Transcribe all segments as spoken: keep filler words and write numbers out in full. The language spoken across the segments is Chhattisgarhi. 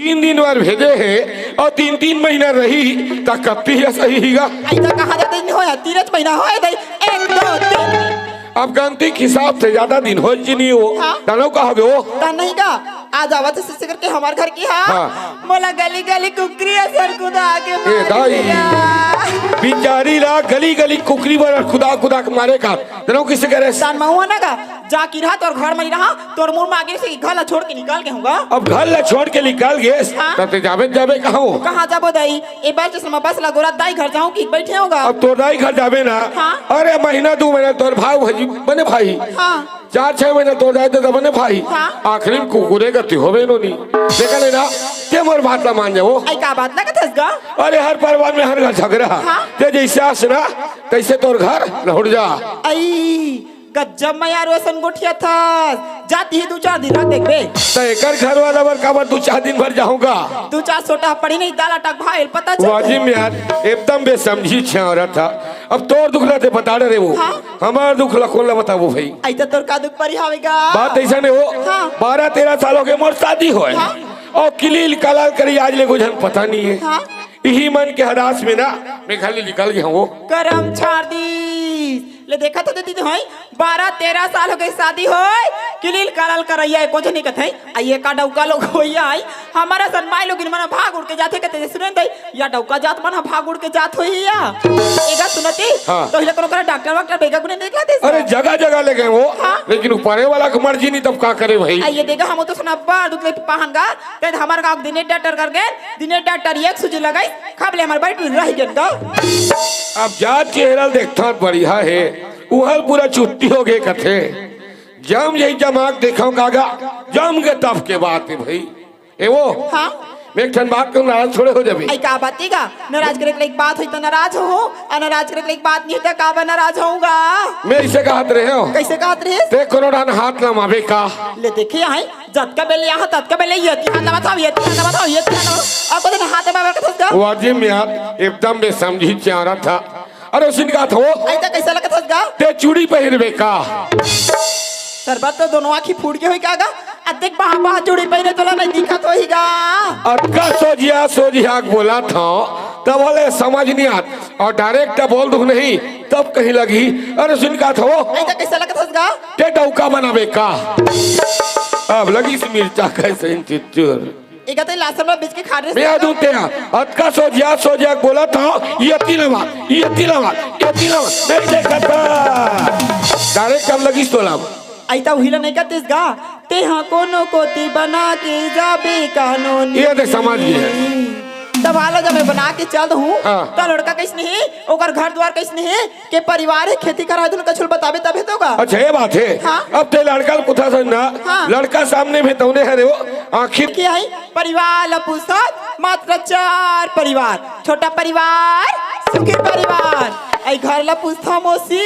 तीन दिन बर भेजे हे अउ तीन तीन महीना रही, त कब तिही सही ही गा? अइसा कहा जाथे, नहीं होय, तीन महीना होय दई, एक, दो, तीन। अब गनती के हिसाब से जादा दिन होय जी नहीं हो। हाँ। तनव कहा गयो। त नहीं गा, आज आवत हे शिष्य करके हमर घर के, हाँ। हाँ। मोला गली गली कुकरी असन कुदा के ए मार दाई, दिया। बिचारी ला गली गली कुकरी बर कुदा कुदा के मारे का। तनव कइसे करे? तन महुआ ना गा, जा के रहा तोर घर में रहा, तोर मुंह में आगे से घर ला छोड़ के निकल गे हूँ गा। अब घर ला छोड़ के निकल गेस, हाँ। त ते जाबे, जाबे कहाँ हो? कहाँ जाबो दाई? ए बस स्टेशन में बस लगोरा दाई घर जाहूँ कि बइठे हूँ गा। अब तोर दाई घर जाबे ना। हाँ। अरे महीना दू महीना तोर भाव भजी बने भाई। हाँ। चार छह महीना तोर दाई ददा बने भाई। हाँ। आखिरी में कुकुरे गति होबे नोनी। देखा ले ना, ते मोर बात ला मान जाओ। अई का बात ना कथस गा? अरे हर परिवार में हर घर झगड़ा। हाँ। ते जइसे आस ना, तइसे तोर घर लहुट जा। अई गजब मयारू असन गोठियाथस, जा तिही दू चार दिन रह देखबे। त एकर घर वाला बर काबर दू चार दिन भर जाहूँ गा? दू चार सोटा पड़ी नहीं, दाल आटा भाई पता चल। वाजिब यार, एकदम बेसमझी छे औरत हा। अब तोर दुख ला ते बता डरे वो। हाँ। हमर दुख ला कोन ला बताबो भाई? अइसा तोर का दुख परी हावे गा? बात अइसा नहीं हो। हाँ। बारह तेरह साल हो गे मोर शादी होय। हाँ। अउ किलील कलाल करी आज ले कुछ पता नहीं हे। हाँ। इही मन के हरास में ना, मैं घर ले निकल गे हूँ। करम छाड़ दीस। ले देखत हो दीदी होई, बारह तेरह साल हो गे शादी होय, किलील कलाल करइया एको झन नइ कथे। अई ए का डउका लोग होइया अई, हमर असन माई लोगिन मन भाग उड़ के जाथे कथे, सुने दई, या डउका जात मन ह भाग उड़ के जात होही या। ए गा सुनती, हाँ। तो हिले कोनो करा डॉक्टर वाक्टर बेगा गुने निकला दे। अरे जगह जगह ले गे हूँ, हाँ। लेकिन ऊपरे वाला के मर्जी नहीं, तब का करे भाई? अई ए देखा, हम तो सुना बार दुख ले पाहन गा, ते हमर गाँव दिने डॉक्टर कर गे, दिने डॉक्टर एक सूजी लगाई, खब ले हमर बैठ रह गेन गा। अब जा चेहरा ल देखथन बढ़िया हे, उहर पूरा छुट्टी हो गे कथे। जम यही जमाक देखो कागा, जम के तब के बात हे भाई। ए वो, हाँ। मैं एक ठन बात कहूँ, नाराज थोड़े हो जाबे। अई का बात हे गा? नाराज करे के लायक बात होई त नाराज हो, अउ नाराज करे के लायक बात नहीं होई त काबर नाराज होहूँ गा? मैं अइसे कहत रहे हूँ। कइसे कहत रहे? ते कोनो डाहन हाथ लमाबे का? ले देखे अई, जतका बेले यहाँ, ततका बेले ये हाथ लमात हव, ये हाथ लमात हव, ये हाथ लमात हव। अउ कोनो हाथ लमाबे का थस गा? वाजिब यार, एकदम बेसमझी चारा था। अरे सुन का थो? अइसा कइसे लगत हस गा? ते चूड़ी पहिरबे का? सरबत तो दोनों आँखी फूट गे होई का गा? अतेक बहा बहा चूड़ी पहिरे तोला नहीं दिखत होही गा। अतका सोझिया सोझिया के बोलत हव, तब बोले समझ नहीं आत। अउ direct बोल दूँ नहीं, तब कहीं लगी। अरे सुन का थो? अइसा कइसे लगत हस गा? ते डउका बनाबे का? अब लगिस मिर्चा कइसे इन चिच्चुर। ए गा ते लासन में बीच के खाड़ रहे। मैं आ दूँ ते आ। अतका सोझिया सोझिया के बोलत हव, ये तीन बार, ये तीन बार, ये तीन बार। नहीं देखत बा। Direct कब लगिस तोला? अइसा उही ला नहीं कतिस गा, तेहा कोनो कोती बना के जाबे कानूनी। ये दे समझ गे। तब हाल जब मैं बना के चल दूँ, हाँ। त लड़का कइसने हे, ओकर घर दुवार कइसने हे, के परिवार हे, खेती करा हे, दुनो कछु ल बताबे तभे तो गा। अच्छा, ये बात हे। हाँ। अब ते लड़का ल पूछा सन ना, हाँ। लड़का सामने में तउने हरे वो, आखिर के आई परिवार ल पूछत, मात्र चार परिवार, छोटा परिवार, सुखी परिवार। अई घर ल पूछत मौसी,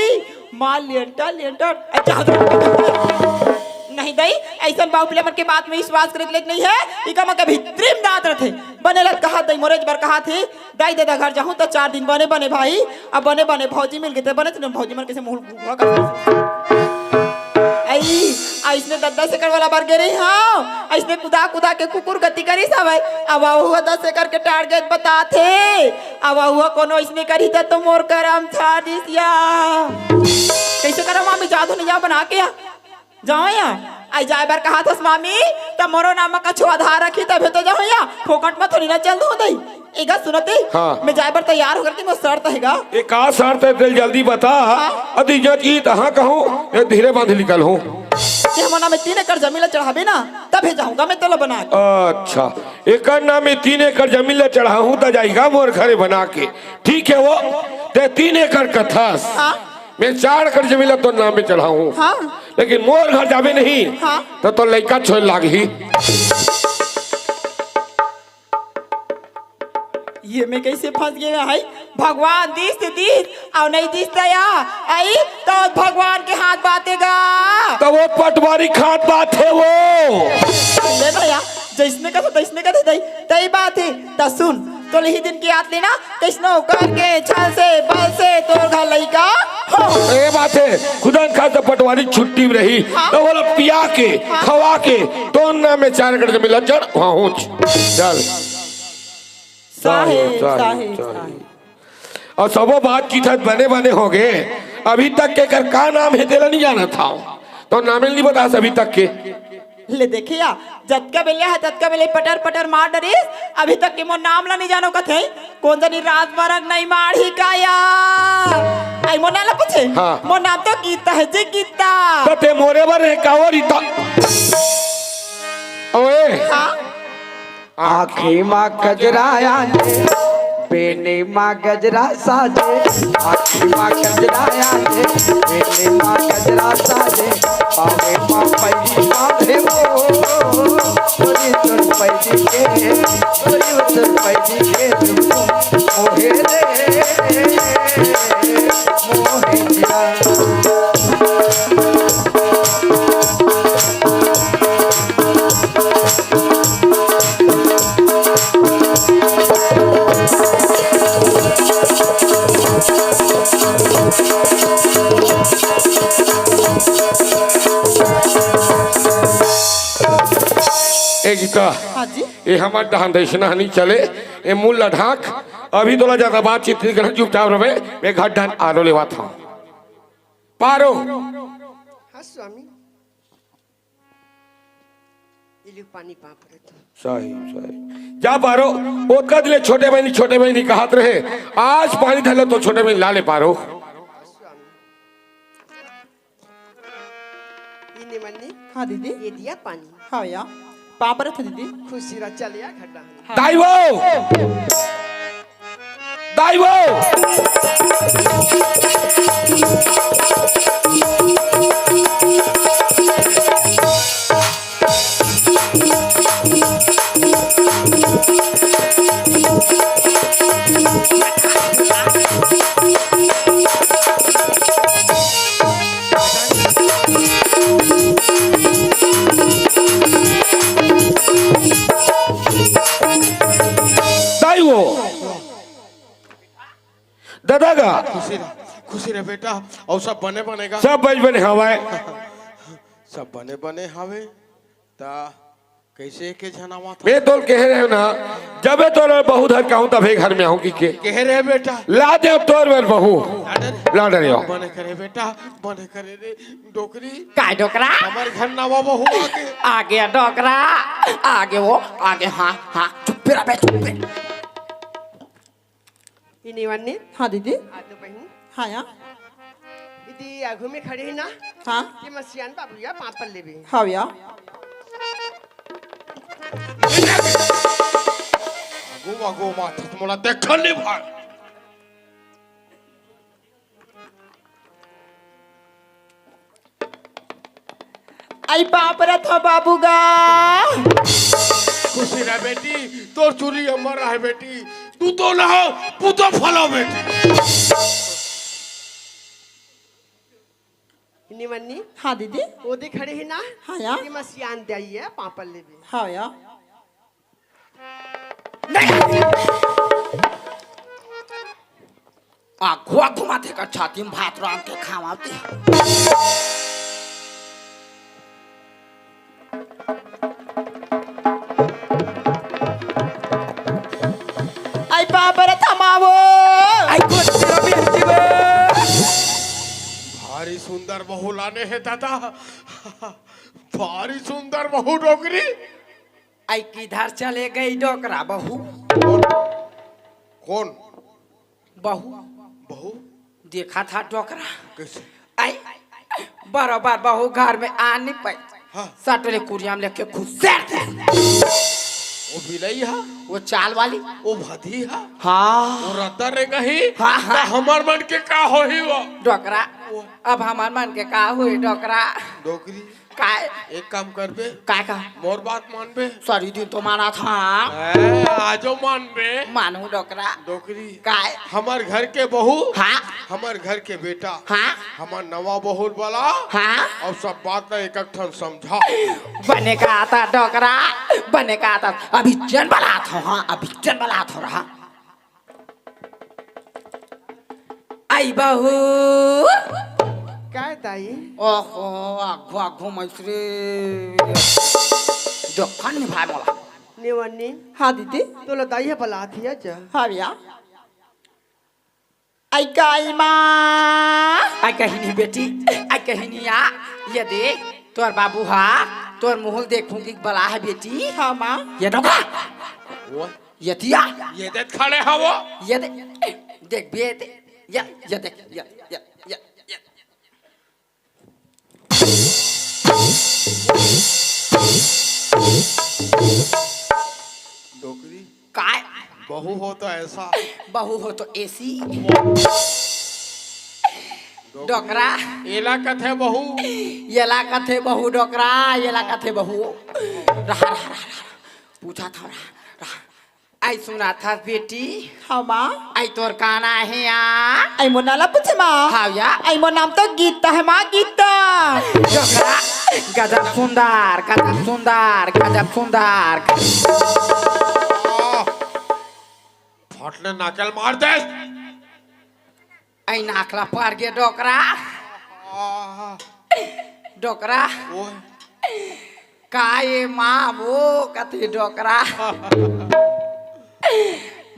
माँ लेंटर, लेंटर। अच्छा, नहीं दई, अइसन बाऊ पिला मन के बात में विश्वास करे के लायक नहीं हे। इका मन के भीतरी में दांत रथे। बने लत कहा दई, मोरे बर कहा थे, दाई ददा घर जाहूँ त चार दिन बने बने भाई, अब बने बने भौजी मिल गे त बने, त भौजी मन कइसे मुँह घूंघा कर। अई, अइसने दस दस एकड़ वाला बर गे रहे हव, अइसने कुदा कुदा के कुकुर गति करिस हवय। अब अउ दस एकड़ के target बताथे, अब अउ कोनो अइसने करही त तो मोर करम छाड़ दिस या। कइसे करव मामी, जादू नहीं जाव बना के या। जावँ या, अई जाय बर कहा थस मामी, त मोरो नाम म कछु आधार रखही तभे तो जावँ या, फोकट म थोड़ी ना चल दूँ दई। ए गा सुनते, हाँ। मैं जाय बर तैयार हो करती, मोर शर्त हे गा। ए का शर्त हे, तेल जल्दी बता। हाँ। अति जत ई तहाँ कहूँ, ए धीरे बांध निकल हूँ। ते हमर नाम में तीन एकड़ जमीन ला चढ़ाबे ना, तभे जाहूँ गा मैं तोला बना के। अच्छा, एकर नाम में तीन एकड़ जमीन ला चढ़ाहूँ त जाही गा मोर घरे बना के। ठीक हे वो, ते तीन एकड़ कथस। हाँ। मैं चार एकड़ जमीन ला तोर नाम में चढ़ाहूँ। हाँ। लेकिन मोर घर जाबे नहीं, हाँ। त तोर लइका छोड़ लागही। ये मैं कइसे फंस गे हई? भगवान दिस त दिस, अउ नहीं दिस त या, अई त भगवान के हाथ बात हे गा। त वो पटवारी के हाथ बात हे वो। ले ना या, जइसने कथे तइसने कथे दई, तई बात हे। त सुन, तोला इही दिन के याद लेना, कइसनो करके छल से बल से तोर घर लइका हो। ए आथे, खुदा न खास्ता पटवारी छुट्टी में रही, हाँ। त ओला पिया के, हाँ। खवा के, तोर नाम में चार एकड़ जमीन ला चढ़, वहाँ होच। चल। साहे, साहे, साहे, साहे। साहे। अउ सबो बातचीत ह बने बने होगे। अभी तक के कर का नाम हे, तेला नहीं जानत हव। तोर नामे नहीं बतास अभी तक के। ले देखिया, जतका बेले हे, ततका बेले पटर पटर मार डरिस, अभी तक के मोर नाम ला नहीं जानो कथे। कोन जनी राजमार्ग नहीं मारही का यार? आई मोर नाम ला पूछे? हाँ। मोर नाम तो गीता हे जी, गीता। त ते मोरे बर हे का ओ रीता? ओए। हाँ। आँखी मा गजरा आजे, बेनी मा गजरा साजे, आँखी मा गजरा आजे, बेनी मा गजरा साजे, पावे मा पैरी बांधे वो, तोरी तोर पैरी के, तोरी तोर पैरी के, मोहे रे, मोहे दिया। ए गीता, हाँ जी। ए हमर डहन दइसना हनी चले, ए मुंह ला ढांक, अभी तोला ज्यादा बातचीत नहीं करना, चुपचाप रहे, मैं घर डहन आलो लेवात हूँ। पारो। हाँ स्वामी। इलु पानी पाँव परत हूँ। सही, सही। जा पारो, ओतका दिन ले छोटे बहिनी, छोटे बहिनी कहत रहे, आज पानी धर ले तो छोटे बहिनी ला ले पारो। स्वामी। इने मन्नी। हाँ दीदी। ये दिया पानी। हाँ या। पाँव परत हूँ दीदी। खुशी रह, चल या खड्डा। हाँ। दाई वो! दाई वो! दाई वो! दादा गा। खुशी रह, खुशी रह बेटा। अउ सब बने बने गा? सब बने बने हवय। सब बने बने हवे। त कइसे के झन आवत हव? मैं तोल कहे रहे ना, जबे तोर बहू धर कहूँ तभे घर में आहूँ कि के। कहे रहे बेटा। ला दे तोर बर बहू। ला दे रे। ला दे रे। बने करे बेटा, बने करे रे डोकरी। काय डोकरा? हमर घर नवा बहू आगे। आगे डोकरा, आगे वो, आगे हाँ, हाँ, चुप्पे रह बे, चुप्पे। इनी वन्नी। हाँ दीदी। आ तो बहिनी। हाँ या। दीदी आगू में खड़े ही ना। हाँ। कि मसियान बाबू या पाँव पर लेबे। हाँ या। गो मा गो मा थस मोला देखन नहीं भाई। आई पाँव परत हँव बाबू गा। खुशी रह बेटी, तोर चूरी अमर रहे बेटी, तू तो ना हो, पूतो फलो बेटी। इनी मन्नी। हाँ दीदी। ओदे खड़े ही ना। हाँ या। ये मसियान दे आई है, पाँव पर लेबे। हाँ या। आघुआ घुमाथे का छाती में भात रांध के खावाथे। आई पाँव परत हँव मावो। आई गोद तेरा बेटी वो। भारी सुंदर बहू लाने हे दादा। भारी सुंदर बहू डोकरी। आई किधर चले गई डोकरा बहू? कौन? कौन? बहू। बहू? देखा था डोकरा। कैसे? आई बरोबर बहू घर में आ नहीं पाई। हाँ। सटले कुरियाम लेके घुसेर दे। वो बिलई हा? वो चाल वाली। वो भदी हा? हाँ। वो रद्दा रे गही? हाँ, हाँ। त हमर मन के का होही वो? डोकरा, वो। अब हमर मन के का होही डोकरा? डोकरी। काय? एक काम करबे। काय का? मोर बात मानबे। सारी दिन तो माना था। ए, आजो मानबे। मानू डोकरा। डोकरी। काय? हमर घर के बहू। हाँ। हमर घर के बेटा। हाँ। हमर नवा बहू वाला। हाँ। अउ सब बात ला एक एक ठन समझा। बने का आता डोकरा, बने का आता। अभी जन बलात हो, हाँ, अभी जन बलात हो रहा। आई बहू। काय दाई? ओहो, आघू आघू मइसरे। जोखन निभाए मोला। नेवन्नी। हाँ दीदी। तोला दाई ह बलात हिया जा। हाँ भैया। आई काई माँ। आई कहीं नहीं बेटी, आई कहीं नहीं आ। ये दे, तोर बाबू हा, तोर मुँह देखूंगी बला है बेटी। हाँ माँ। ये डोका। वो? ये दिया। ये दे खड़े हा वो। ये दे, देख बेटे, ये, ये देख, ये, ये, ये, ये। डोकरी। काय? बहू हो तो ऐसा। बहू हो तो एसी। डोकरी। डोकरा। एला कथे बहू। एला कथे बहू डोकरा, एला कथे बहू। रहा, रहा, रहा, रहा। पूछा था, रहा, रहा। आई सुनाथस बेटी। हाँ माँ। आई तोर का नाम हे या? आई मोर नाम ला पूछे माँ। हाँ या। आई मोर नाम तो गीता हे माँ, गीता। डोकरा, गजब सुंदर, गजब सुंदर, गजब सुंदर। फटले नाकल मार दे। आई नाक ला पार गे डोकरा। आहा। डोकरा। ओए। का ए माँ वो कथे डोकरा।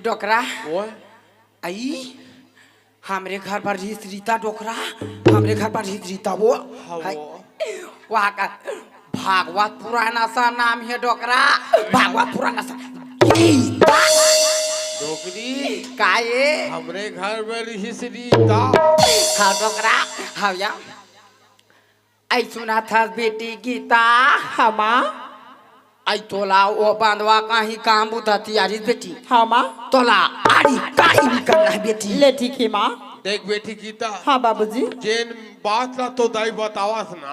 डोकरा। ओए। आई, हमरे घर पर रिहिस रीता डोकरा, हमरे घर पर रिहिस रीता वो। हाँ, हाय। वो। वहाँ का भागवत पुराण असन नाम हे डोकरा, भागवत पुराण असन। गीता। डोकरी। का ए? हमरे घर में रिहिस रीता। हाँ डोकरा, हाँ या। आई सुनाथस बेटी गीता। हाँ माँ। आई तोला ओ बंदवा कहीं काम बुता तियारिस बेटी। हाँ माँ। तोला आड़ी काड़ी निकलना हे बेटी। ले ठीक हे माँ। देख बेटी गीता। हाँ बाबूजी। जेन बात ला तो दाई बतावस ना।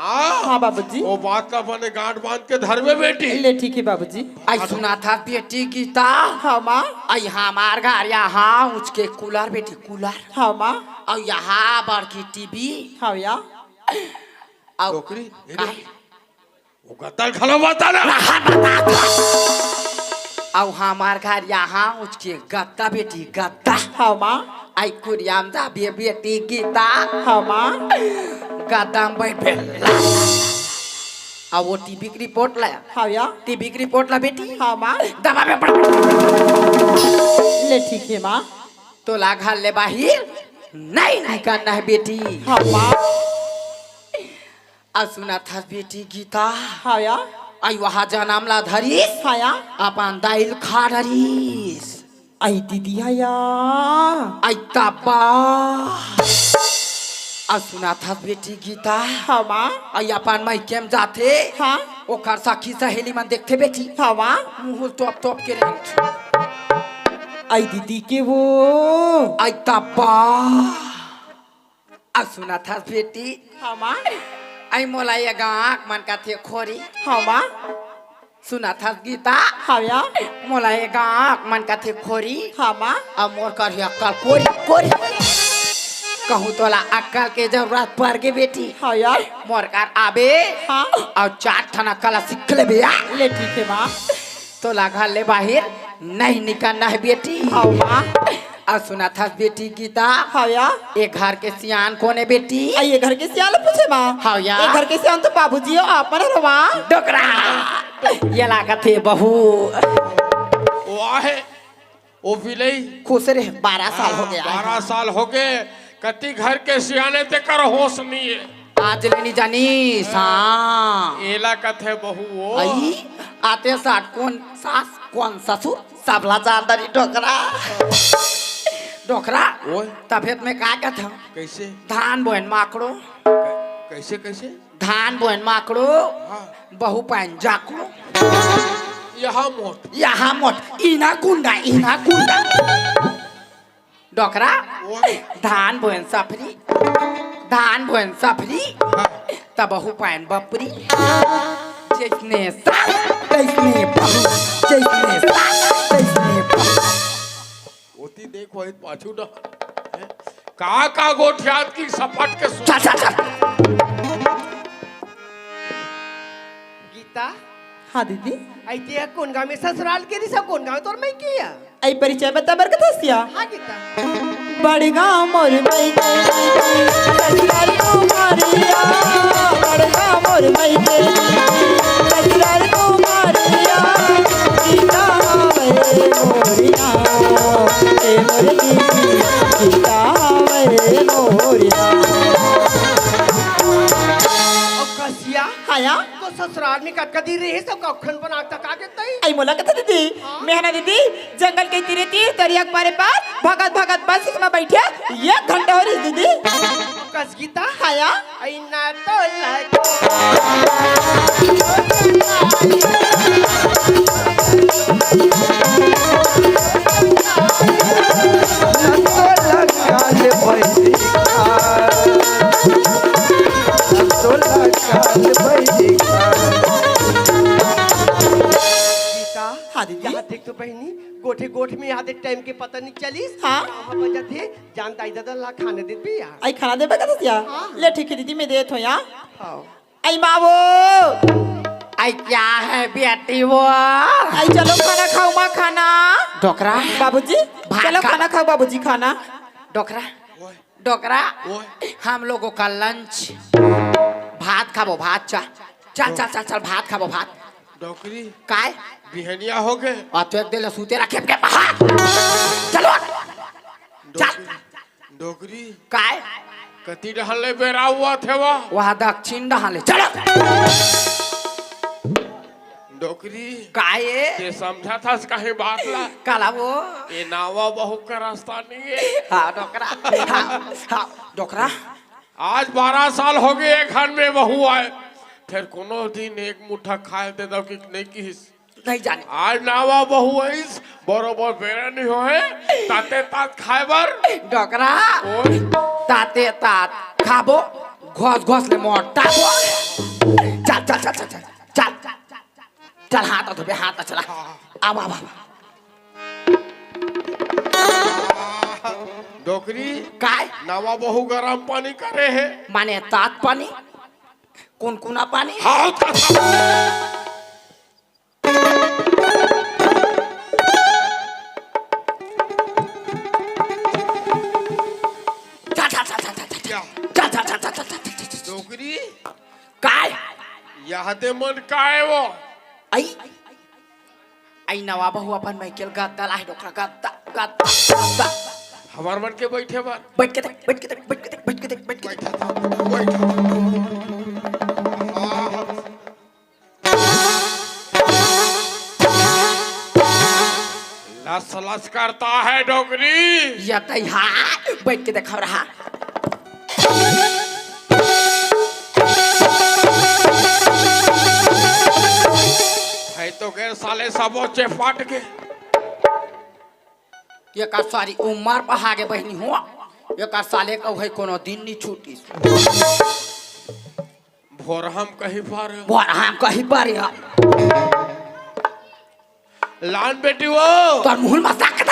हाँ बाबूजी। वो बात ला बने गांठ बांध के धरबे बेटी। ले ठीक हे बाबूजी। आई सुनाथस बेटी गीता। हाँ माँ। आई हमार घर यहाँ उचके कूलर बेटी, कूलर। हाँ माँ। अउ यहाँ बड़की टीवी। हाँ या। अउ डोकरी, ए काय? डोकरी। वो गद्दा घलो बता ना। रहा बता था। अउ हमार घर यहाँ उचके गद्दा बेटी गद्दा। हाँ माँ। आई कुरियाम दा बे बेटी गीता। हाँ माँ। गद्दा में बैठ बेला। अउ वो टीवी की रिपोर्ट ला। हाँ या। टीवी की रिपोर्ट ला बेटी। हाँ माँ। दबा में पड़। ले ठीक हे माँ। तोला घर ले बाहिर नहीं निकलना हे बेटी। हाँ माँ। अउ सुनाथस बेटी गीता। हाँ या। आई वहाँ जनम ला धरिस। हाँ या। अपन दाई ल खा डरिस। आई दीदी हाँ या। आई तब्बा। अउ सुनाथस बेटी गीता। हाँ माँ। आई अपन मइके में जाथे। हाँ। ओकर सखी सहेली मन देखथे बेटी। हाँ माँ। मुँह तोप तोप के ले। आई दीदी के वो। आई तब्बा। अउ सुनाथस बेटी। हाँ माँ। आई मोला ए गाँव मन कथे खोरी। हाँ माँ। सुनाथस गीता। हाँ या। मोला ए गाँव मन कथे खोरी। हाँ माँ। अउ मोर कर हे अक्कल कोरी कोरी। कहूँ तोला अक्कल के जरूरत पड़ गे बेटी। हाँ या। मोर कर आबे। हाँ। अउ चार ठन अक्कल सीख लेबे या। ले ठीक हे माँ। तोला घर ले बाहिर नहीं निकलना हे बेटी। हाँ माँ। अउ सुनाथस बेटी गीता। हाँ या। ए घर के सियान कोन हे बेटी? आ, ए घर के सियान ल पूछे माँ। हाँ या। ए घर के सियान तो बाबूजी हो, आप मन हरो माँ। डोकरा। एला कथे बहू। वो आहे, वो बिलई। खुश रहे, बारह साल हो गया। बारह साल हो गए, कति घर के सियाने तेकर होश नहीं है। आज ले नहीं जानी, हाँ। एला कथे बहू वो। आई, आते साठ कोन सास, कोन ससुर, सबला जान डरी डोकरा। डोकरा, ओए। तबियत में का कहत हव? कैसे? धान बोएन माकड़ो। कै-, कैसे, कैसे? धान बोएन माकड़ो, हाँ। बहू पाएन जाकड़ो। यहाँ मोट। यहाँ मोट, इना गुंडा, इना गुंडा। डोकरा, ओए। धान बोएन सफरी, धान बोएन सफरी, हाँ। तब बहू पाएन बपरी। जैसने सास, तैसने बहू, जैसने सास, तैसने बहू। ओती देख वही पाछू डा-, हैं? का, का गोठियात कि सपट के सुन। चल, चल, चल। गीता। हाँ दीदी। आई ते कोन गाँव में ससुराल के रिहिस, कोन गाँव तोर मइके या? आई परिचय बता बर कथस या? हाँ गीता। बड़गांव मोर मइके, ससुराल तुम्हारे मोर। अउ कसिया, हाँ या? तो ससुराल में कतका दिन रहे, सब कखन बना तक आ गे तई? अई मोला कथे दीदी, हाँ? मैं ना दीदी, जंगल के तीरे तीर, तरिया के पारे पार, भगत भगत बस में बैठे, एक घंटा हो रही दीदी। कस गीता? हाँ या? अई ना तो लग गीता, हाँ दीदी। यहाँ देख तो बहिनी, गोठे गोठ में यहाँ देख टाइम के पता नहीं चलिस। हाँ। कहाँ बजत हे, जान दाई ददा ला खाने दे भी यार। आई खाना देबे का दसिया? हाँ। ले ठीक है दीदी, मैं देत हूँ यहाँ। हाँ। आई मावो। आई क्या है बेटी वो? आई चलो खाना खाओ माँ, खाना। डोकरा। बाबूजी, भात चलो खा। खाना खाओ बाबूजी, खाना। डोकरा, डोकरा, ओए। हम लोगों का लंच भात खाबो, भात। चल, चल, चल, चल, चल, भात खाबो, भात। डोकरी, काय? बिहनिया हो गए। और तो एक दिन सूते रखे के बाहर। चलो। चल। डोकरी, डोकरी, काय? कति डहर ले बेरा हुआ थे वो? वहाँ दक्षिण डहर ले। चलो। डोकरी, काय? ये समझा था कहीं बात ला? काला वो? ये नावा बहू का रास्ता नहीं है। हाँ, डोकरा। हाँ, हाँ, डोकरा। आज बारह साल हो गए, एक घर में बहू आए, फिर कोनो दिन एक मुट्ठा खाए दे दो कि नहीं किस? नहीं जाने। आज नावा बहू आइस, बरोबर बेरा नहीं होए, ताते तात खाए बर। डोकरा। ओए। ताते तात खाबो, घोस घोस ले मोटाबो। चल, चल, चल, चल, चल। चल, चल, हाथ धोबे, हाथ चला। आवा, आवा, आवा। डोकरी, काय? नवा बहू गरम पानी करे हे। माने तात पानी, कुनकुना पानी। हाँ, तात। चल, चल, चल, चल, चल, चल। क्या? चल, चल, चल, चल, चल, चल, चल, चल। डोकरी, काय? यहाँ दे मन काय वो? आई, आई नवा बहू अपन माइकल गद्दा लाए डोकरा, गद्दा, गद्दा, गद्दा। हमार मन के बैठे बर। बैठ के देख, बैठ के देख, बैठ के देख, बैठ के देख, बैठ के देख। बैठा था, बैठा था। आह। लस लस करता है डोकरी। या तई हा, बैठ के देखा रहा। है तो गए साले सबो चेपाट के। ये का सारी उम्र पहा गे बहिनी हो, ये का साले का है कोनो दिन नहीं छूटी। भोरहम कहीं पर। भोरहम कहीं पर या। लान बेटी वो। तोर मुंह में मजाक कर।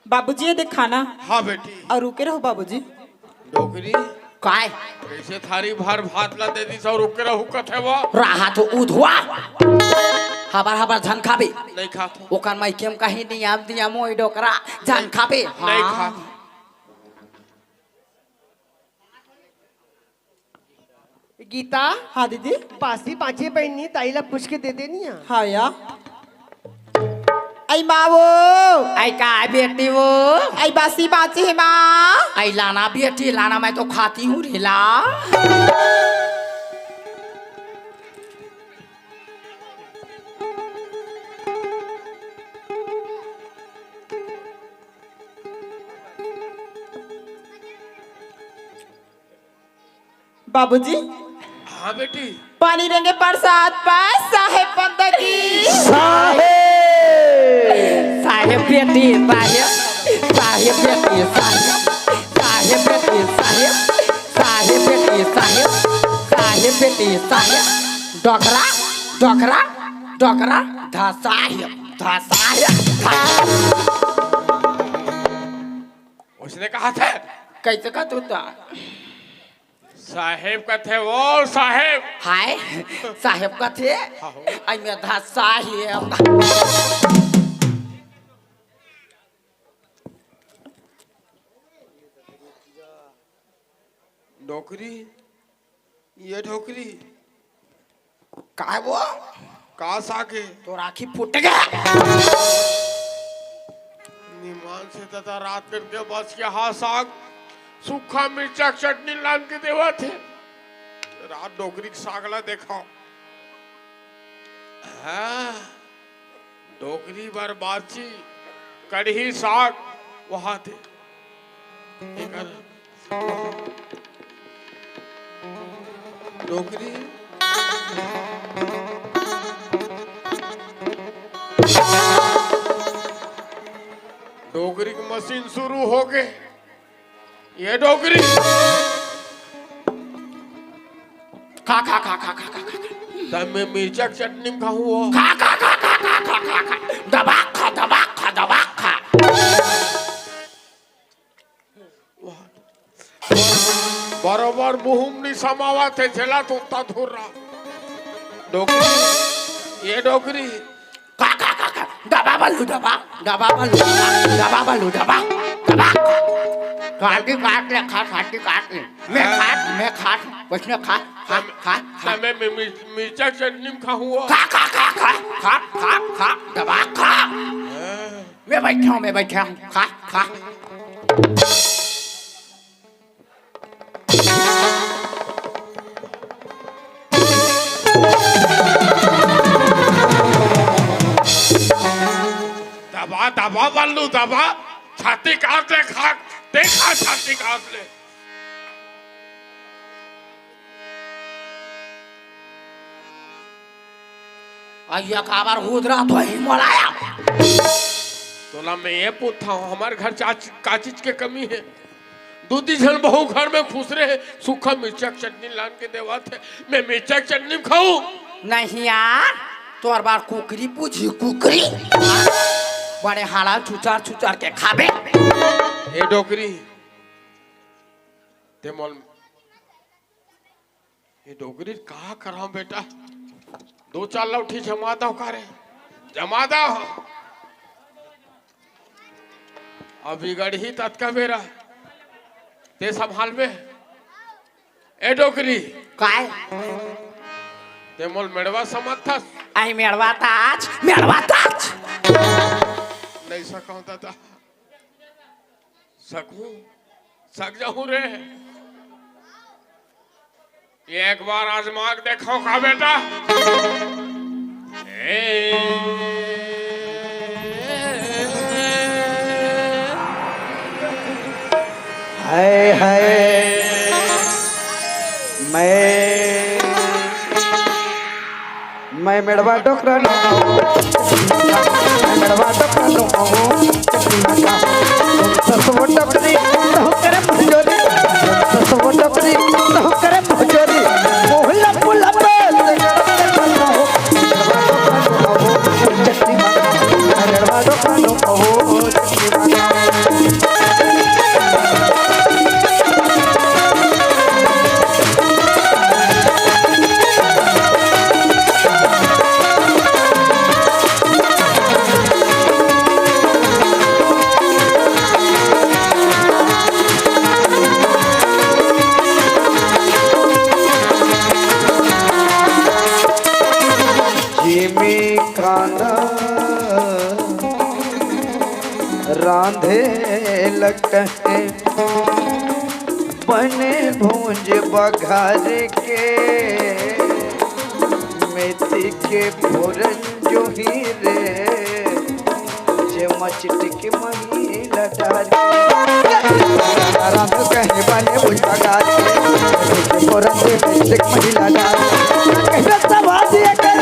बाबूजी, ये देख खाना। हाँ बेटी। और रुके रहो बाबूजी। डोकरी। काय? कैसे थारी भर भात ला दे दिस और रुके रहो कथे वो? रहा तो उधवा। हबर हबर झन खाबे। नहीं खात हो। ओकर माई के हम कहीं नियम दियम ओई डोकरा झन खाबे। नहीं हाँ। खात। गीता। हाँ दीदी। बासी बाचे बहिनी, दाई ला पूछ के दे देनी है। हाँ या। आई माँ वो। आई का बेटी वो। आई बासी बाचे है माँ। आई लाना बेटी लाना, मैं तो खाती हूँ रेला। बाबूजी। हाँ बेटी। पानी रेंगे प्रसाद पाए साहेब बंदगी। साहेब। साहेब बेटी साहेब। साहेब बेटी साहेब। साहेब बेटी साहेब। साहेब बेटी साहेब। साहेब बेटी साहेब। डोकरा, डोकरा, डोकरा। धा साहेब, धा साहेब, धा। उसने कहा था। कैसे कहा तू तो? साहेब कथे, ओ साहेब। हाय, साहेब कथे। हाँ हो। आई में धा साहेब। डोकरी, ये डोकरी। काय वो? का सागे? तोर आँखी फूट गया। त रात करके बस के हा साग, सूखा मिर्चा के चटनी लान के देवत हे। रात डोकरी के साग ला देखव। हाँ, डोकरी बर बाची कढ़ी साग वहा थे। एकर डोकरी, डोकरी के मशीन शुरू हो गे। ये डोकरी खा, खा, खा। त मैं मिर्चा के चटनी में खाहूँ वो। खा, खा, खा। दबा खा, दबा खा, दबा खा। बरोबर मुंह में नहीं समावत हे, झेला तो उतना धुर्रा। डोकरी, ये डोकरी। खा, खा, खा, खा। दबा बल्लू, दबा, दबा बल्लू, दबा, दबा बल्लू, दबा, दबा। काटी काट ले, खा, काटी काट ले। मैं हाँ। खात, मैं खात, बस मैं खात, खा, त-, खा, खा। त मैं, मैं मिर्च-, मिर्चा चटनी में खाहूँ वो। खा, खा, खा, खा, खा, खा, खा, दबा खा। हाँ। मैं बैठा हूँ, मैं बैठा हूँ, खा, खा। दबा, दबा, बल्लू, दबा। छाती काट ले, खा, देखा, छाती काट ले। अइया काबर हुदरा तो ही मोलाया। तोला मैं ये पूछता हूँ, हमारे घर चाच-, का चीज के कमी है? दू दी झन बहू घर में खुसरे हे, सूखा मिर्चा के चटनी लान के देवत हे, मैं मिर्चा के चटनी खाऊं? नहीं यार, तोर बर कुकरी पूछी, कुकरी। बड़े हाड़ा चुचर चुचर के खाबे। ए डोकरी, ते मोल ये डोकरी का करव बेटा, दू चार लौठी जमा दव का रे, जमा दव। अभी गढ़ही ततका बेरा ते संभालबे। ए डोकरी, काय? ते मोल मेड़वा समझथस? आई मेड़वा ताच, मेड़वा ताच। नहीं सकव दादा। सकूं? सक जाऊं रे। एक बार आजमा के देखव का बेटा। ए। हाय, हाय। मैं मैं मेड़वा डोकरा नो, मैं मेड़वा डोकरा नो, ससुर डोकरी, तो करे भजोरी, ससुर डोकरी, तो करे भजोरी, मोहला पुला पे, चट्टी माता, मेड़वा डोकरा नो, चट्टी माता। जिमी खाना रांधे लगते बने भूंज बघार के, मेथी के फोरन जोही रे, जे मचट के महिला डारी। राम कहे बने भूंज बघार के, मेथी के फोरन जे मचट के महिला डारी। कहे सवाद ये कर।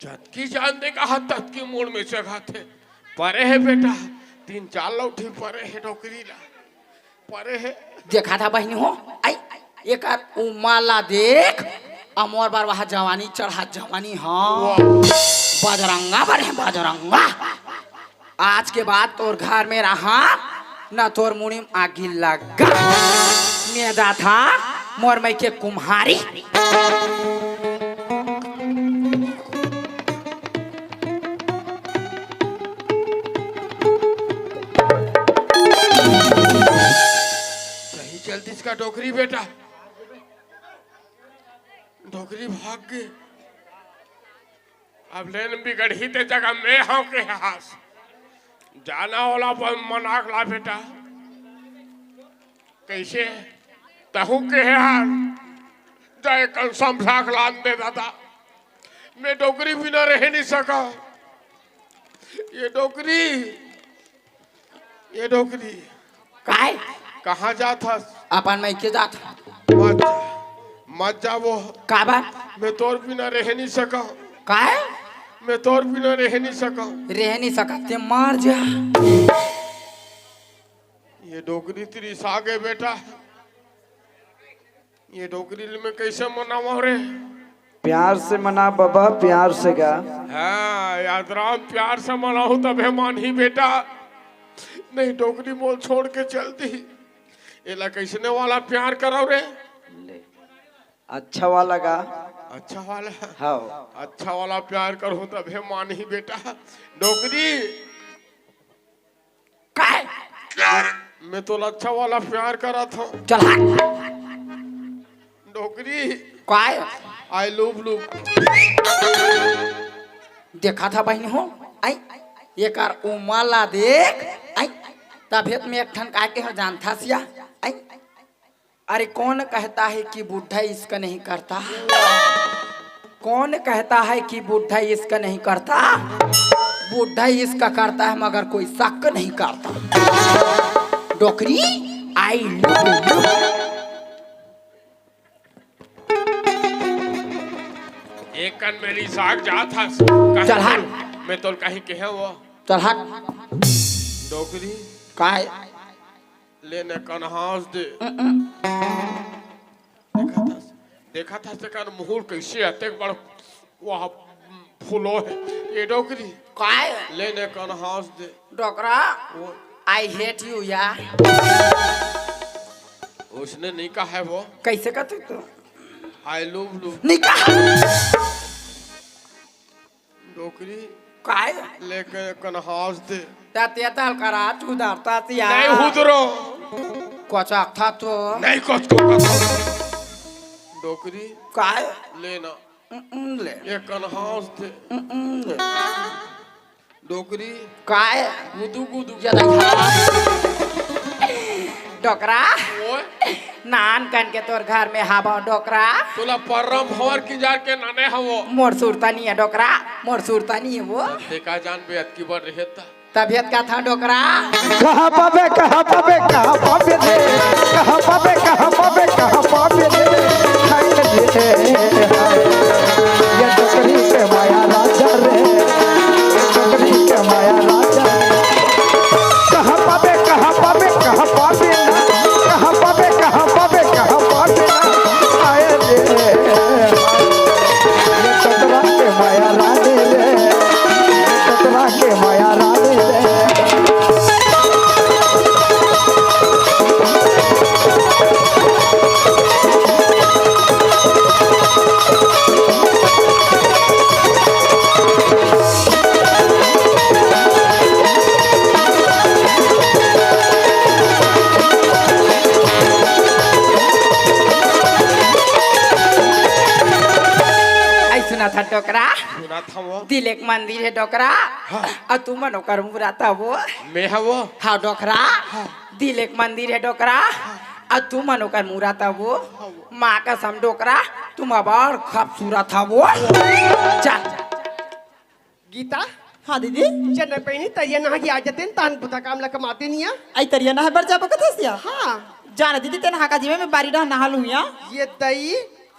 जतकी जान दे कहा, ततकी मुड़ में चघाथे। परे हे बेटा, तीन चार लौठी परे हे डोकरी ला, परे हे। देखा था बहिनी हो, आई, एकर उमर ला देख, अमोर बर वहा जवानी चढ़ा जवानी, हाँ। वाह। बजरंगा बने, बजरंगा। आज के बाद तोर घर में रहा, ना तोर मुड़ी में आगी लगा। मैं जाथा, मोर मइके कुम्हारी। सही चलतिस का डोकरी बेटा? डोकरी भाग गे। अब लेन बिगड़ही ते जगह में हंव के हस। जाना ओला ब-, मना के ला बेटा। कइसे? तहूं के हस। जाय कन समझा के लान दे दादा। मैं डोकरी बिना रहे नहीं सका। ये डोकरी, ये डोकरी। काय? कहाँ जात हस? अपन मइके जात हस। मत जा, मत जा वो। काबर? मैं तोर बिना रह नहीं सका। काय? मैं तोर बिना रह नहीं सका। रह नहीं सका, ते मर जा। ये डोकरी तेरी सागे बेटा। ये डोकरी ल मैं कइसे मनावंव रे? प्यार से मना बबा, प्यार से गा। हाँ, यादराम, प्यार से मनाहूं तभे मानही बेटा। नहीं, डोकरी मोल छोड़ के चल दी। एला कइसने वाला प्यार करव रे? ले। अच्छा वाला गा। अच्छा वाला? हाँ। अच्छा वाला प्यार करहूं तभे मानही बेटा। डोकरी। काय? मैं तोला अच्छा वाला प्यार करत हंव। चल हट। डोकरी। काय? I love you। देखा था बहिन हो, आई, एकर उमर ला देख, आई, तभे त मैं एक ठन काय के हो जानथा सिया, आई, अरे, कौन कहता है कि बूढ़ा इश्क नहीं करता? कौन कहता है कि बूढ़ा इश्क नहीं करता? बूढ़ा इश्क करता है, मगर कोई शक नहीं करता। डोकरी, I love you। एक कन मेरी साग जात हस। चल हट। मैं तोल कहीं कहे वो। चल हट। डोकरी। काय? लेने कन हंस दे। देखा था, देखा था तेकर मुहूर कइसे अतेक बड़ वह फूलो हे। ये डोकरी। काय? लेने कन हंस दे। डोकरा, वो I hate you यार। उसने नहीं कहा है वो। कइसे कहते तू? I love you। नहीं कहा। डोकरी। काय? लेके कन हंस दे। ततिया तल करा चुदरता सिया। नहीं हुदरो। कोचक था तो। नहीं कोच को कथो। डोकरी। काय? लेना। उम, उम, ले। ये कन हंस दे। उम, उम, ले। डोकरी। काय? गुदू गुदू। ये देखा। डोकरा। ओए। नान कन के तोर घर में हावंव डोकरा। तोला परम भंवर किंजर के नने हवंव। मोर सुरता नइ हे डोकरा, मोर सुरता नइ हे वो। देखा जान बे अतकी बर रहे ता। तभे त कथंव डोकरा। कहाँ पाबे, कहाँ पाबे, कहाँ पाबे रे? कहाँ पाबे, कहाँ पाबे, कहाँ पाबे रे? हाय रे, हाय। ये डोकरी के माया राजा रे, ये डोकरी के माया राजा रे। कहाँ पाबे, कहाँ पाबे, कहाँ पाबे ना? कहाँ पाबे, कहाँ पाबे, कहाँ पाबे ना? आए रे, ये चतरा के माया रानी रे, ये चतरा के माया रानी रे। आई सुनत हस डोकरा? सुनत हंव। दिल एक मंदिर हे डोकरा। हाँ। अउ तुमन ओकर मूरत हवव। मैं हवंव। हाँ डोकरा। हाँ। दिल एक मंदिर हे डोकरा। हाँ। अउ तुमन ओकर मूरत हवव। हाँ। माँ कसम डोकरा, तुम अब्बड़ खूबसूरत हवव। चल। गीता। हाँ दीदी। चल न पहिली तरिया नहा के आ जातेन, तहन बुता काम ला कमातेन या। आई तरिया नहाय बर जाबो कथस या? हाँ। जा न दीदी, तें नहा के आ जी, मैं बारी डहर नहा लूँ या। ये दई,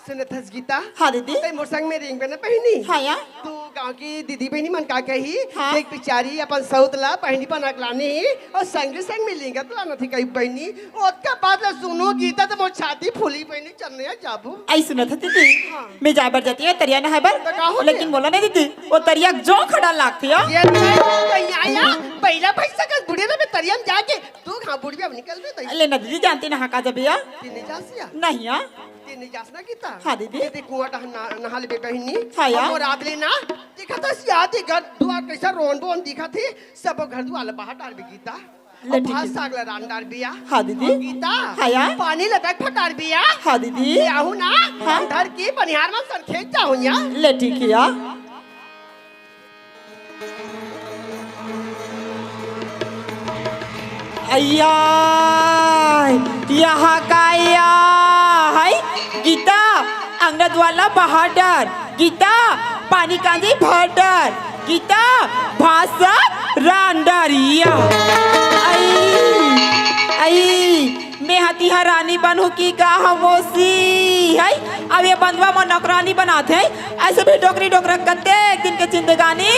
सुनत हस गीता? हाँ दीदी। तैं मोर संग में रेंगबे न पहिली। हाँ या। तू गाँव की दीदी बहिनी मन का कही, हाँ। एक बिचारी अपन सौत ला बहिनी बना के लानी ही अउ संगे संग में लिंगत लाना थी कही बहिनी। ओतका बात ला सुनहूँ गीता त मोर छाती फूली बहिनी, चल न जाबो। अई सुनत हस दीदी, हाँ। मैं जाए बर जाथंव तरिया नहाए बर, त का हो लेकिन गया? मोला नहीं दीदी, ओ तरिया के जोंक ह डर लागथे। ये नहीं, तो यहाँ, यहाँ, पहिला पैसा का बुढ़िया ना, मैं तरिया में जाके, तू कहाँ बुढ़िया में निकल बे, तो ले ना दीदी, जानती ना, हाँ, का जब या? तीन जासिया? नहीं या। तीन जास ना गीता? हाँ दीदी। दीदी कुआं डहन ना, नहा लेबे बहिनी। हाँ या। अउ मोर आद ले ना, देखत हस या, घर दुआर कैसा रोन बोन दिखत हे, सब घर दुआर ला बाहर डारबे गीता। ले अउ ठीक भात हे। साग ला रांध डारबे या। हाँ दीदी। अउ गीता, हाँ या। पानी ला बैग फटारबे या। हाँ दीदी। ले आहूँ ना, हाँ। धर के बनिहार मन संग खेत जाहूँ या। ले ठीक हे या। अइया, यहाँ का या है? गीता, अंगना दुआर ला बाहर डार। गीता, पानी कांजी भर डार। गीता, भात साग रांध डार या। अई, अई, मैं हा तिहा रानी बनहूँ कि का हा मौसी, है? अब ये बंधवा मोर नौकरानी बनाथे। अइसे भी डोकरी डोकरा कतेक दिन के जिंदगानी,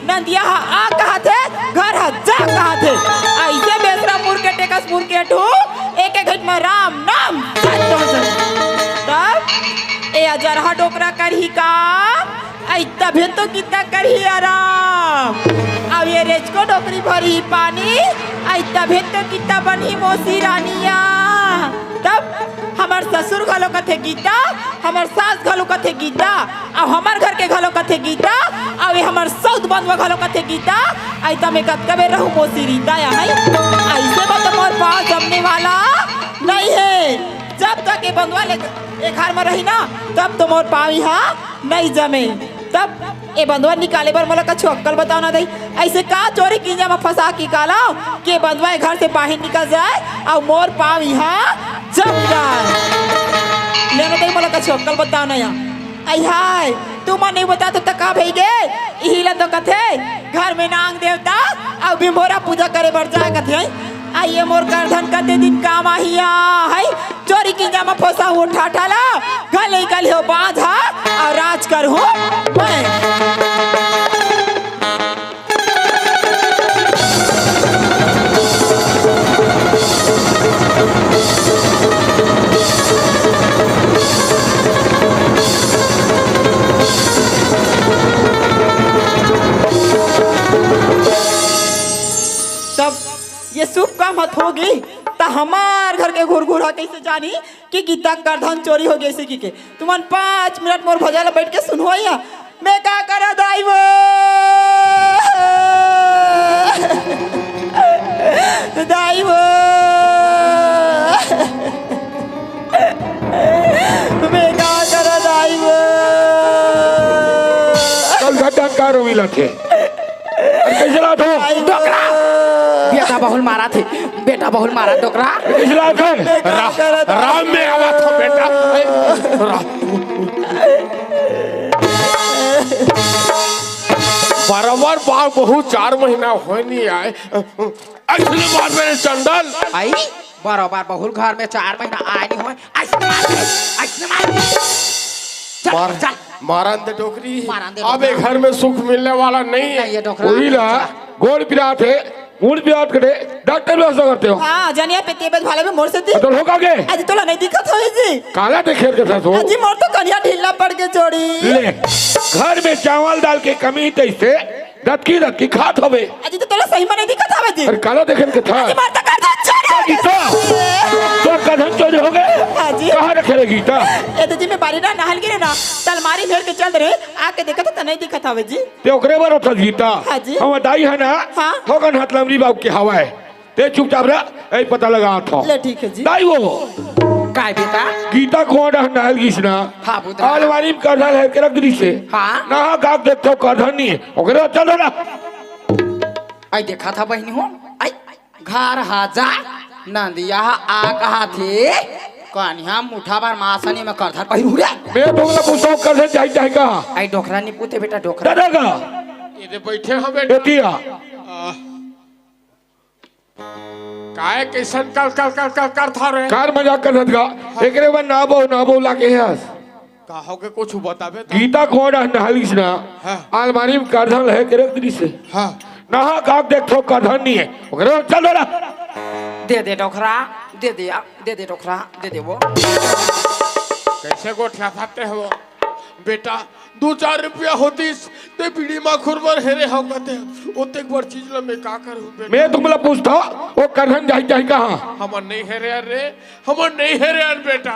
नंदिया हा आ कहथे, घर हा जा कहथे। अइसे बेसरा मुरकेट एकस मुरकेट हूँ, एक एक घट में राम नाम सत हो जाए। तब ए अजरहा डोकरा करही का? अई तभे तो गीता करही आराम। अब ये रेचको डोकरी भरही पानी, अई तभे तो गीता बनही मौसी रानिया। तब हमर ससुर घलो कथे गीता, हमर सास घलो कथे गीता, अउ हमर घर के घलो कथे गीता, अउ ये हमर सौत बंधवा घलो कथे गीता। अई त मैं कतका बेर रहूँ मौसी रीता या है। अइसे में तो मोर पाँव जमने वाला नहीं हे। जब तक ये बंधवा ले, ये घर में रही ना, तब तो मोर पाँव इहाँ नहीं जमे। तब ए बंधवा निकाले बर मोला कछु अक्कल बताव ना दई। अइसे का चोरी किंजा म फंसा के निकालव के बंधवा ए घर से बाहिर निकल जाए अउ मोर पाँव इहाँ जम जाए। ले ना दई, मोला कछु अक्कल बताव ना या। अई हाय, तुमन नहीं बता तो त का भई गे? इही ला तो कथे, घर में नांग देवता अउ भिंभोरा पूजा करे बर जाए कथे। अई ये मोर करधन कते दिन काम आही या, है? चोरी किंजा म फोसा हूँ ठाठा ला, घले घले हो बांझा, अउ राज करहूँ मैं। तब ये शुभ काम हत होगे, त हमार घर के घुरघुर ह कइसे जानी कि गीता करधन चोरी होगे अइसे कहिके। तुमन पाँच मिनट मोर भजन ल बइठ के सुनहू या। मैं का करँव दाई वो, दाई वो, मैं का करँव दाई वो। कल घटन का रोवी लथे। अरे कइसे लात हो? डोकरा। बेटा बहुल मारथे, बेटा बहुल मारथे डोकरा। कइसे लात हो? रा-, राम में आवत हो बेटा। ए, रा-, बरोबर बार बहुत चार महीना होय नहीं आय। अइसने मार मेरे चंदन। आई, बरोबर बहुल घर में चार महीना आय नहीं होय। अइसने मार, अइसने मार। चल, मार, चल। मारन दे डोकरी। मारन दे अब डोकरा। ए घर में सुख मिलने वाला नहीं है। नहीं है डोकरा। वही ला, चल। गोड़ पिरात हे, मुड़ पिरात करे, डॉक्टर व्यवस्था करते हो। हाँ, जनिया पे तेबत भाला भी मोर से दी। तो हो का के? अजी तोला नहीं दिखत होई जी। काला देखे के साथ हो। अजी मोर तो कनिया ढीला पड़ के जोड़ी। ले, घर में चावल दाल के कमी तइसे रतकी रतकी खात हवे। अजी, त तोला सही म नहीं दिखत हवे जी। अरे, काला देखे के था। अजी, मार त करधन चोरी हो गीता, गइस। तोर करधन चोरी हो गइस। हाँ जी। कहाँ रखे रे गीता? ए तो जी, मैं बारी ना नहल गिरे ना, त अलमारी में हेर के चल रहे, आके देखत त नहीं दिखत हवे जी। ते ओकरे बर होता गीता। हाँ जी। हम दाई है ना, हाँ। होगन हाथ लमरी बाबू के हवाए। ते चुपचाप रह, ए पता लगा था। ले, ठीक है जी। दाई वो। काय बेटा? गीता कुआं डहन नहल गिस ना। हाँ, बुधा। अलमारी में करधन हेर के रख दिस हे। हाँ। नहा गाक देखत हो करधन नहीं हे। ओकरे चल रहा। आई देखा था बहिनी हो। आई घर हा जा। नंदिया हा आ कहा थे। कनिहा मुठा भर मासनी में करधन पहिरू रे। मैं तो बोला पूछो करधन जाई जाई का। आई डोकरा नहीं पूछे बेटा डोकरा। दादा का। ये दे बैठे हो बेटा। बेटिया। आ। काय कइसन कल, कल, कल, कल करथा रे? कार मजाक करत गा। एकरे बर ना बहू, ना बहू लागे हस। का होगे, कुछ बताबे त? गीता कोन नहालिस ना, हाँ। अलमारी में करधन लहे के रख दिस हे। हाँ। नहा का देखथों करधन नहीं है। ओकरे चल डोरा। दे दे डोकरा, दे दे, दे दे डोकरा, दे दे वो। कैसे गोठियाथे वो? बेटा, दू चार रुपया होतिस, ते बीड़ी माखुर बर हेरे हव कथे, ओतेक बड़ चीज ल मैं का करूं बेटा? मैं तुमला पूछथों, वो करधन जाही, जाही कहाँ? हमर नहीं हेरे यार रे, हमर नहीं हेरे यार बेटा।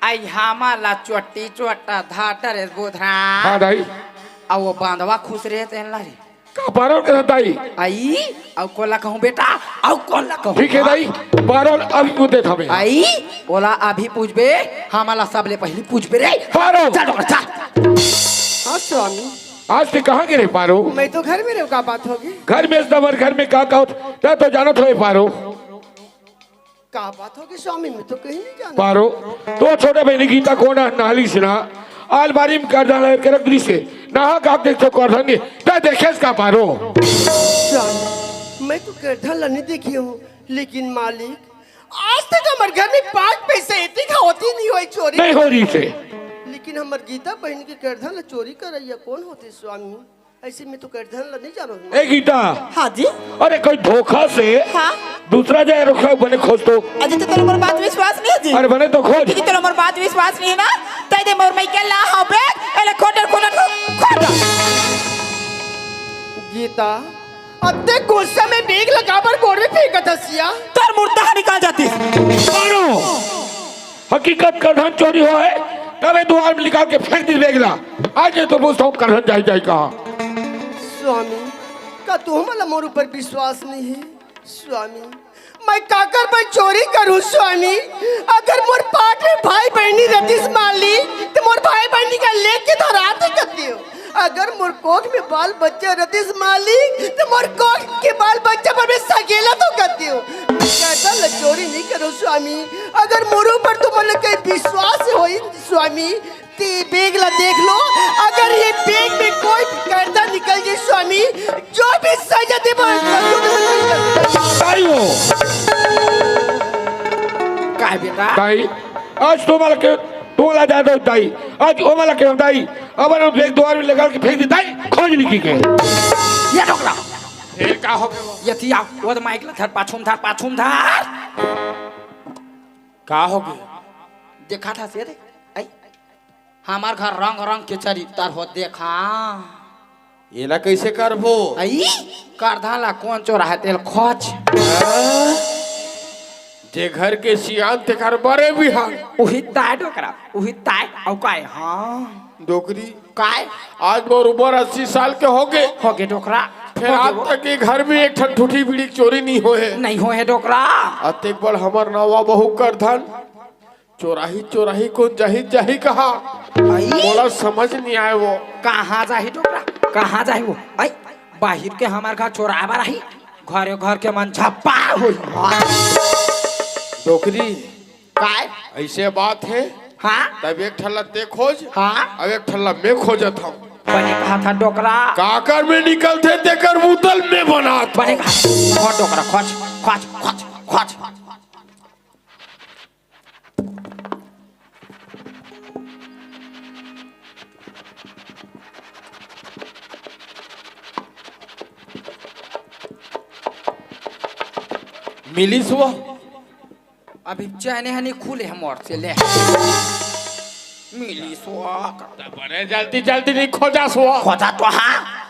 आई हमर ला चोट्टी चोट्टा धाटर एस बोधरा। हाँ दाई। अउ वो बांधवा खुसरे तेन ला रे। का पारो के दाई? आई, अउ कोन ला कहूं बेटा, अउ कोन ला कहूं? ठीक है दाई, पारो अभी पूछ देथों मैं। आई, ओला अभी पूछबे, हमला सबले पहली पूछबे रे। पारो। चल डोकरा, चल। हाँ स्वामी। आज ते कहाँ गे रे पारो? मैं तो घर में रहूं, का बात होगे? घर में इस नंबर घर में का, का होत? तैं तो जानत होबे पारो। का बात होगे स्वामी, मैं तो कहीं नहीं जानत। पारो, तोर छोटे बहिनी गीता कोन नहालिस ना, अलमारी में करधन लहे के रख दिस हे। नहा का देखथों करधन नहीं, तैं देखेस का पारो? स्वामी, मैं तो करधन ला नहीं देखी हूँ, लेकिन मालिक, आज तक हमर घर में पाँच पैसा एतिक होती नहीं होय चोरी। नहीं हो रहिस हे। लेकिन हमर गीता बहिनी के करधन ला चोरी करइया कोन होतिस स्वामी? अइसे मैं तो करधन ला नहीं जानों। ए गीता। हाँ जी। अरे कोई धोखा से हाँ। दूसरा जगह रखा बने खोज तो। अजी, तोला मोर बात विश्वास नहीं हे जी? अरे बने तो खोज। जी, तोला मोर बात विश्वास नहीं हे ना? तैं दे मोर मइके ला हव bag, एला खोज, खोज, खोज। गीता, अतेक गुस्सा में bag ला काबर गोड़ में फेंकत हस या? तोर मुर्दा ह निकल जातिस। मारो। हकीकत करधन चोरी होय हे, तभे दुवार में निकाल के फेंक दिस bag ला। आज ये तो पूछथों करधन जाही, जाही कहाँ? स्वामी, का तुमला मोर ऊपर विश्वास नहीं हे? स्वामी, मैं काकर बर चोरी करूं स्वामी? अगर मोर पाट में भाई बहिनी रतिस मालिक, त मोर भाई बहिनी ला लेके धरातेंव कतेंव। अगर मोर कोख में बाल बच्चा रतिस मालिक, त मोर कोख के बाल बच्चा बर मैं सकेलतेंव कतेंव। मैं करधन ला चोरी नहीं करूं स्वामी। अगर मोर ऊपर तुमन ला कहीं विश्वास होही स्वामी, त ये bag ला देख लो। अगर ये bag में कोई करधन निकल जाए स्वामी, जो भी सजा देबो, जो भी सजा देबो। ताई हो। काय बेटा? ताई, आज तुम्हाला के, तुम्हाला जातो ताई, आज ओमला के ताई, अब हम bag दुवार में निकाल के फेंक दे ताई, खोज नहीं की के। ये डोकरा। फेर का होगे वो? ये थिया, वो तो mike ला धर, पाछू में धर, पाछू में धर। का होगे? देखाथस रे, आई। हमर घर रंग रंग के चरित्तर हो देखा। एला कइसे करबो? अई, करधन ला कोन चोराही तेला खोज। हाँ? जे घर के सियान तेकर बड़े बिहान। उही ताय डोकरा, उही ताय, अउ काय? हाँ। डोकरी। काय? आज मोर उमर अस्सी साल के होगे। होगे डोकरा। फेर होगे आज वो। तक ये घर में एक ठन ठूठी बीड़ी के चोरी नहीं होय हे। नहीं होय हे डोकरा। अतेक बड़ हमर नवा बहू करधन। चोराही, चोराही कोन जाही, जाही कहाँ? अई। मोला समझ नहीं आय वो। कहाँ जाही डोकरा? कहाँ जाही वो? अई, बाहिर के हमर घर चोराय बर आही, घरे घर के मन झप्पा होही। डोकरी। काय? अइसे बात हे। हाँ? तब एक ठन ला तें खोज, हाँ? अब एक ठन ला मैं खोजत हँव। बने कहाथस डोकरा। काकर में निकलथे तेकर बुतल में बनात। बने कहा, खोज डोकरा, खोज, खोज, खोज, खोज। मिलिस वो? अभी चैने ह नहीं खुले हे मोर से ले। मिलिस वो। त बने जल्दी जल्दी नहीं खोजस वो। खोजत तो हँव।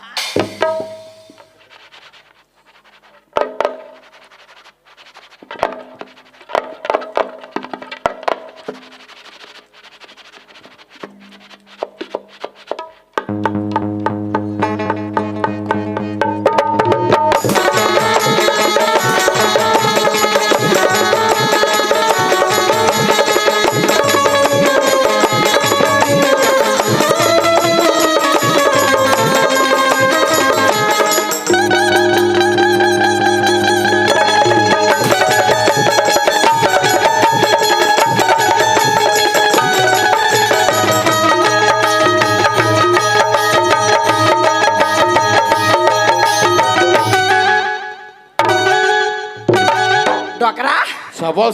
डोकरा। सबो